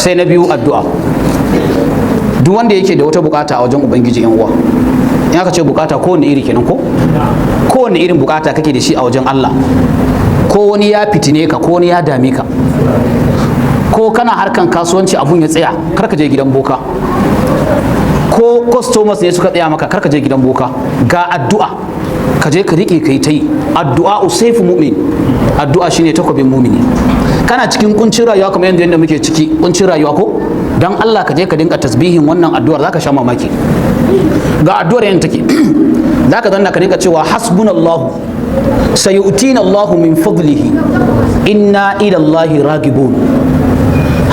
Sai na biyu, addu'a. Duk wanda yake da wata bukata a wajen Ubangiji, yan uwa, in aka ce bukata, kowane iri kenan, ko kowane irin bukata kake da shi a wajen Allah, ko wani ya fitine ka, ko wani ya dame ka, ko kana harkan kasuwanci abun ya tsaya, kar ka je gidan boka. Ko customers ne suka tsaya maka, kar ka je gidan boka. Ga addu'a, ka je ka rike kai ta yi addu'a. سيف المؤمن, addu'a shine takwabin mumini. Kana cikin kuncin rayuwa kamar yadda muke ciki kuncin rayuwa ko, dan Allah ka je ka dinka tasbihin wannan addu'ar, zaka sha mamaki. Ga addu'ar yadda take. Zaka zanna ka dinka cewa: حسبنا الله سيؤتينا الله من فضله إنا إلى الله راغبون.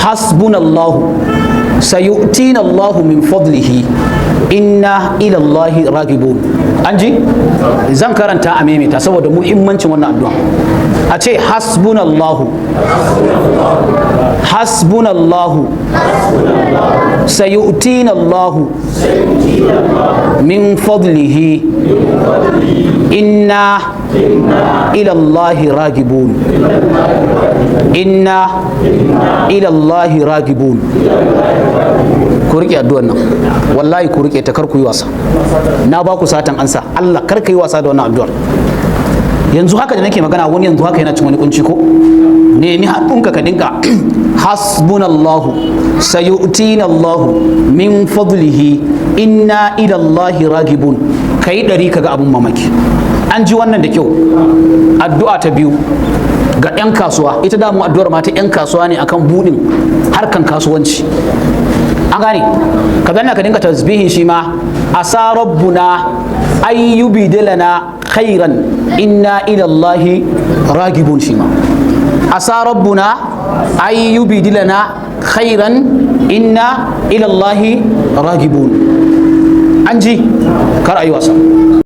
حسبنا الله سيؤتينا الله من فضله إنا إلى الله راغبون. An ji? Zan karanta a maimaita saboda muhimmancin wannan addu'a. A ce: حسبنا الله, حسبنا الله سيؤتينا الله من فضله إنا إلى الله راغبون. إنا إلى الله راغبون. Ku rike addu'ar nan, wallahi ku rike ta, kar ku yi wasa. Na ba ku satan ansa. Allah, kar ka yi wasa da wannan addu'ar. Yanzu haka da nake magana, wani yanzu haka yana cin wani kunci, ko nemi haɗunka ka dinka حسبنا الله سيؤتينا الله من فضله إنا إلى الله راغبون. Kai 100 kaga abun mamaki. An ji wannan da kyau? Addu'a ta biyu ga 'yan kasuwa. Ita damu addu'ar mata 'yan kasuwa ne akan buɗin harkan kasuwanci. An gane? Ka zanna ka dinga tasbihin shi ma: عسى ربنا أن يبدلنا خيرا إنا إلى الله راغبون. Shi ma: عسى ربنا أن يبدلنا خيرا إنا إلى الله راغبون. An ji? Kar a yi wasa.